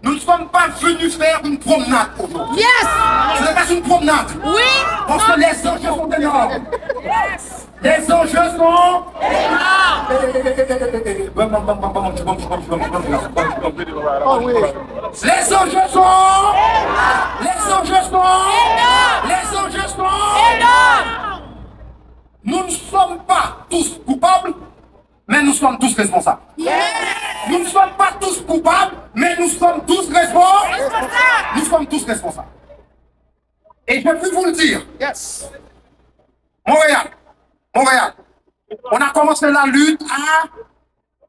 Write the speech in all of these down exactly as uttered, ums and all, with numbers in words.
Nous ne sommes pas venus faire une promenade aujourd'hui. Yes! Ce n'est pas une promenade. Oui! Parce que les enjeux sont énormes. Yes! Les enjeux sont énormes. Les enjeux sont, les enjeux sont, les enjeux sont énormes. Nous ne sommes pas tous coupables, mais nous sommes tous responsables. Nous ne sommes pas tous coupables, mais nous sommes tous responsables. Nous sommes tous responsables. Et je peux vous le dire, yes. Montréal, Montréal, on a commencé la lutte à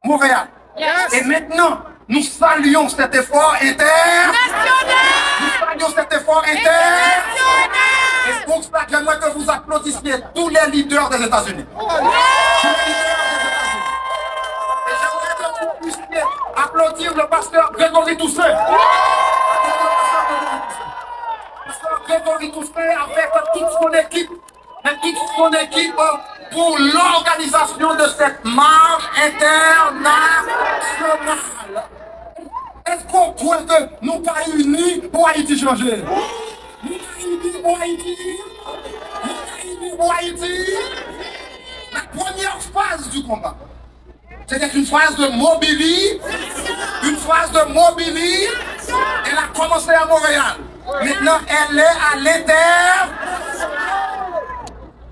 Montréal. Yes. Et maintenant, nous saluons cet effort inter... National! Nous saluons cet effort inter... International! Et pour cela, j'aimerais que vous applaudissiez tous les leaders des États-Unis. Tous les leaders des États-Unis. Et j'aimerais que vous puissiez applaudir le pasteur Grégory Toussaint. Pasteur Grégory Toussaint avec toute son équipe, avec toute son équipe pour l'organisation de cette marche internationale. Èske w kwè ke nou ka ini pou Ayiti chanje? Nou ka ini pou Ayiti? Nou ka ini pou Ayiti? La première phase du combat, c'était une phase de mobili-, une phase de mobili-, elle a commencé à Montréal. Maintenant, elle est à l'inter-,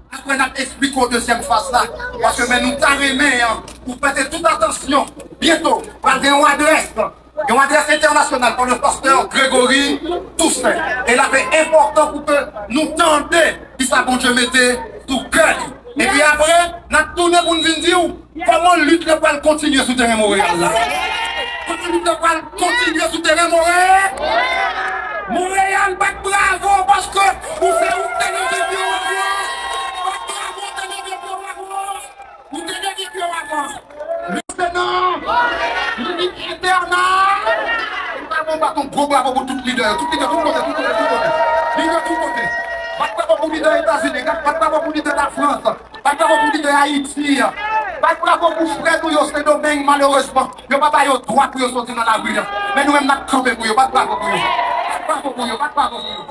Apre, n ap eksplike w dezyèm faz la. Paske, men nou ta renmen, an, ou prete tout atansyon. Byento, pral gen yon adrès. Yon adrès entènasyonal pa le pastè Grégory Toussaint. E l ap enpòtan pou ke nou tande kisa Bondye mete sou kè li. Epi apre, n ap tounen pou n vin di w kòman lit la pral kontinye sou teren Montréal la. Kòman lit la pral kontinye sou teren Montréal? Montréal, bat bravo paske ou se ou ki te leve pye w avan. Bat bravo, te leve pye w avan. Ou te leve pye w avan. Lit se nan limit entènal. N ta bon bat yon gwo bravo pou tout lidè yo. Tout lidè, tout kote, tout kote, tout kote. Lidè tout kote. Bat bravo pou lidè Etazini, bat bravo pou lidè Lafrans, bat bravo pou lidè Ayiti, bat bravo pou frè nou yo Sendomeng, malerezman, yo pa ba yo dwa pou yo soti nan lari a. Men nou menm n ap kanpe pou yo, bat bravo pou yo. Bat bravo pou yo, bat bravo pou yo.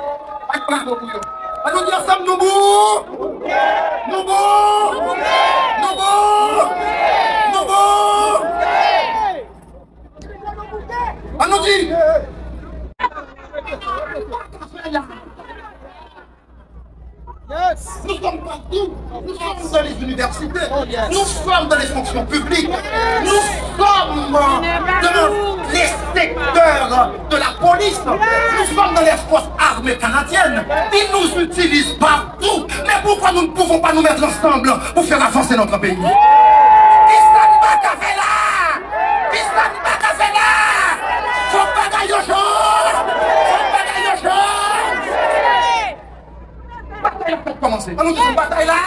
Bat bravo pou yo. Ann nou di ansanm, nou bon! Nou bon! Nou bon! Nou bon! Ann nou di! Nous sommes partout. Nous sommes dans les universités. Nous sommes dans les fonctions publiques. Nous sommes dans les secteurs de la police. Nous sommes dans les forces armées canadiennes. Ils nous utilisent partout. Mais pourquoi nous ne pouvons pas nous mettre ensemble pour faire avancer notre pays? Kisa n pa ka fè la? Kisa n pa ka fè la? Fòk bagay yo chanj! Fòk bagay yo chanj! Batay la fèk kòmanse. Ann nou di batay la.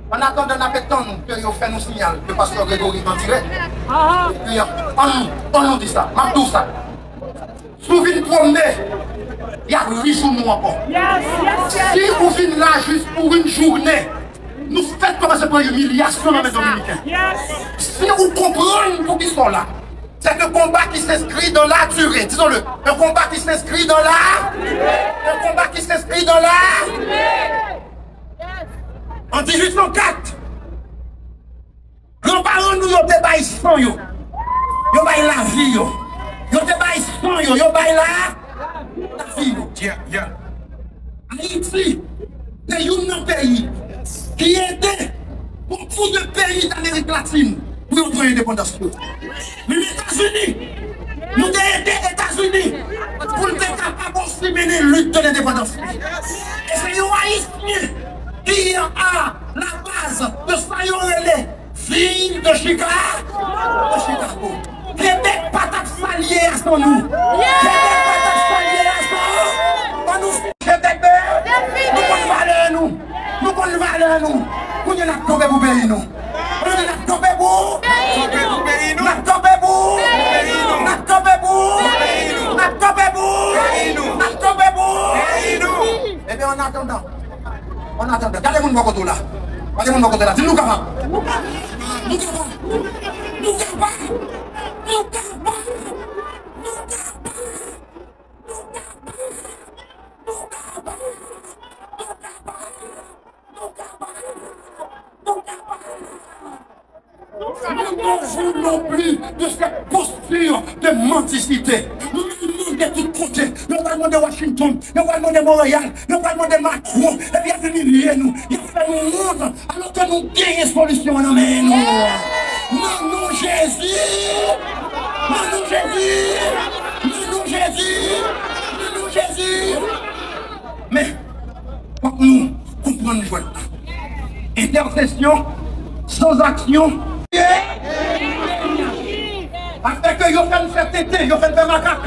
An atandan, n ape tann ke yo fè nou siyal ke pastè Gregory an dirèk. Epi, ann nou, ann nou di sa. M ap di w sa. Si w vin pwomne, y ap ri sou nou ankò. Si ou vin la jis pou yon jounen, nou fèk kòmanse pran imilyasyon nan men Dominiken. Si ou konprann poukisa w la, c'est un combat qui s'inscrit dans la durée. Disons-le, un combat qui s'inscrit dans la, un combat qui s'inscrit dans la. An dizuit san kat, granparan nou yo te bay san yo, yo bay lavi yo, yo te bay san yo, yo bay la, lavi yo. Ayiti se youn nan peyi ki ede bokou de peyi Damerik Latin pou yo pran endepandans yo. Menm Etazini, nou te ede Etazini pou l te kapab osi mennen lit de lendepandans li. E se yon Ayisyen ki a la baz de sa yo rele Ville de Chicago. De Chicago. Kebèk pa t ap salye a san nou. Kebèk pa t ap salye a san nou. Ann nou Kebèk de... Nou konn valè nou. Nou konn valè nou. Kounye a n ap kanpe pou peyi nou. Kounye a n ap kanpe pou... Kanpe pou peyi nou. N ap kanpe pou... Peyi nou. N ap kanpe pou... Peyi nou. N ap kanpe pou... Peyi nou. N ap kanpe pou... Peyi nou. Ebyen, an atandan, an atandan, gade moun bò kote w la. Gade moun bò kote w la. Di l nou kapab. Nou kapab! Nou kapab! Nou kapab! Nou kapab! Nou kapab! Nou kapab! Nou kapab! Nous n'avons non plus de cette posture de mendicité. Nou pral mande tout kote. Nou pral mande Washington. Nou pral mande Montréal. Nou pral mande Macron. Epi y ap imilye nou. Y ap fè nou wont. Alò ke nou genyen solisyon an nan men nou. Nan non Jezi. Nan non Jezi. Nan non Jezi. Nan non Jezi. Men, fòk nou konprann jwèt la. Entèsesyon, san aksyon. Paske yo fè n fè tenten, yo fè n fè makak.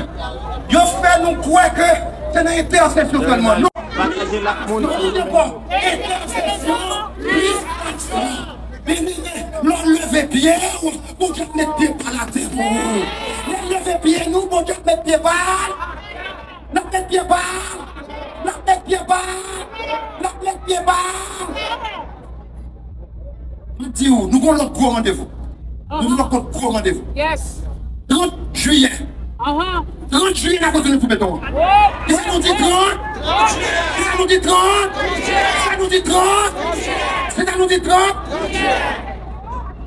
Yo fè nou kwè ke se nan entèsesyon sèlman. Non. Pataje l ak moun. Non, non, non. Entèsesyon, plis aksyon. Byeneme, lè w leve pye w, Bondye ap met pye pa l atè pou ou. Lè w leve pye nou, Bondye ap met pye pa l. N ap met pye pa l! N ap met pye pa l! N ap met pye pa l! M di w, nou gon lòt gwo randevou. Nou gon lòt gwo randevou. Yes. Trant jiyè. Aha. Trant jiyè, n ap retounen sou beton an. Wi. Kisa nou di, trant? Kisa nou di, trant? Kisa nou di, trant? Kisa nou di, trant?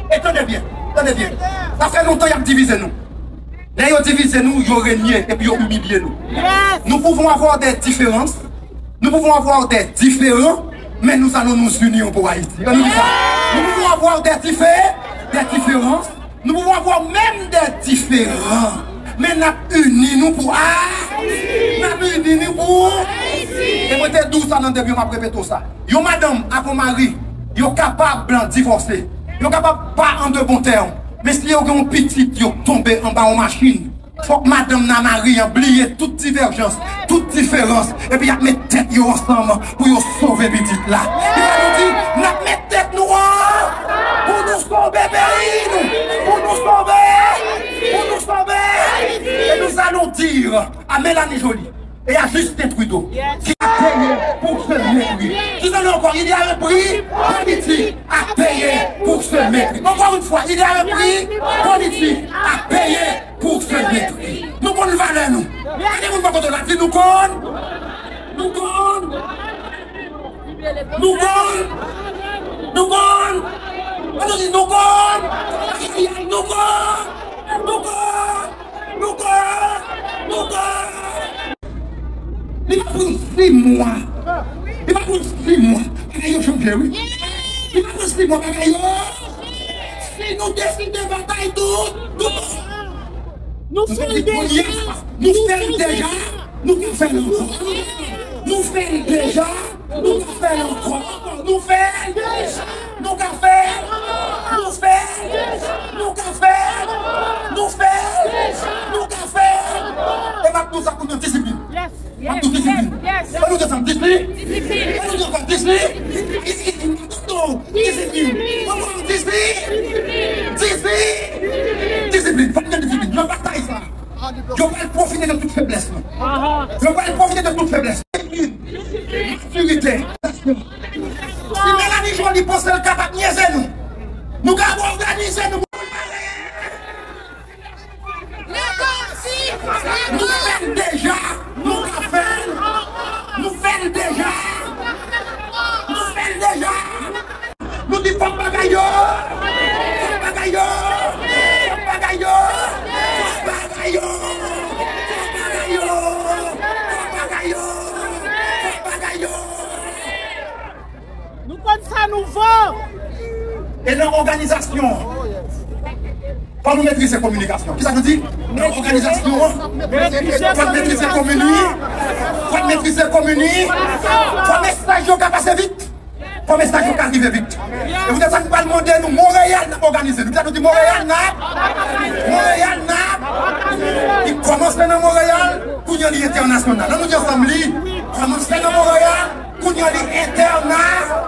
E tande byen, tande byen. Sa fè lontan y ap divize nou. Lè yo divize nou, yo renye epi yo imilye nou. Yes. Nous pouvons avoir des différences, nous pouvons avoir des différends, mais nous allons nous unir pour Haïti. Ann nou di sa. Nous pouvons avoir des diffé-, des différences, nous pouvons avoir même des différends, men n ap ini nou pou Ayiti. N ap ini nou pou Ayiti. E mwen te di w sa nan debi, m ap repete w sa. Yon madanm ak yon mari, yo kapab divòse. Yo kapab pa an de bon tèm. Men si yo gen yon pitit, yo tonbe anba yon machin, fòk madanm nan, mari an bliye tout divèjans, tout diferans, epi y ap met tèt yo ansanm pou yo sove pitit la. Kisa nou di? N ap met tèt nou an pou nou sove peyi nou, pou nou sove, pou nou sove. Et nous allons dire à Mélanie Joly et à Justin Trudeau, yes, qui a payé pour ce mépris. Kisa nou ankò? Il y a un prix politique à payer pour ce mépris. Encore une fois, il y a un prix politique à payer pour ce mépris. Nou konn valè nou. Gade moun bò kote w la, di nou konn. Nou konn. Nou konn. Nou konn. Ann nou di nou konn. Nou konn. Nou konn. Nou konn. Nou konn. Li pa pran sis mwa. Li pa pran sis mwa. Bagay yo chanje, wi. Li pa pran sis mwa, bagay yo. Si nou deside batay tou, nou, nou fè l deja. Nou fè l deja. Nou ka fè l ankò. Nou fè l deja. Nou ka fè l ankò. Nou fè l. Nou ka fè l. Nou fè l. Nou ka fè l. Nou fè l. Nou ka fè l. E m ap di w sa pou nou, disiplin. Yes. M ap di w disiplin. Yes. An nou desann, disiplin. Disiplin. An nou desann, disiplin. Disiplin. Disiplin. Disiplin. Disiplin. Disiplin. Fò n gen disiplin. Nan batay sa. Yo pral pwofite de tout feblès nou. Aha. Yo pral pwofite de tout feblès. Matirite. Si Melanie Joly panse l kapab nyeze nou, nou kapab òganize nou. Nou fè l deja. Nou ka fè l. Nou fè l deja. Nou fè l deja. Nou di fòk bagay yo! Fòk bagay yo! Fòk bagay yo! Fòk bagay yo! Fòk bagay yo! Fòk bagay yo! Fòk bagay yo! Nou konn sa nou vo! E nan òganizasyon, fò nou metrize kominikasyon. Kisa nou di? Nan òganizasyon, fò n metrize komini-, fò n metrize komini-, fò mesaj yo ka pase vit. Fò mesaj yo ka rive vit. E poutèt sa, m pral mande nou, Monreyal n ap òganize. Nou ta nou di Monreyal n ap. Monreyal n ap. Li kòmanse nan Monreyal, kounye a li entènasyonal. Ann nou di ansanm li. Kòmanse nan Monreyal, kounye a li entèna-,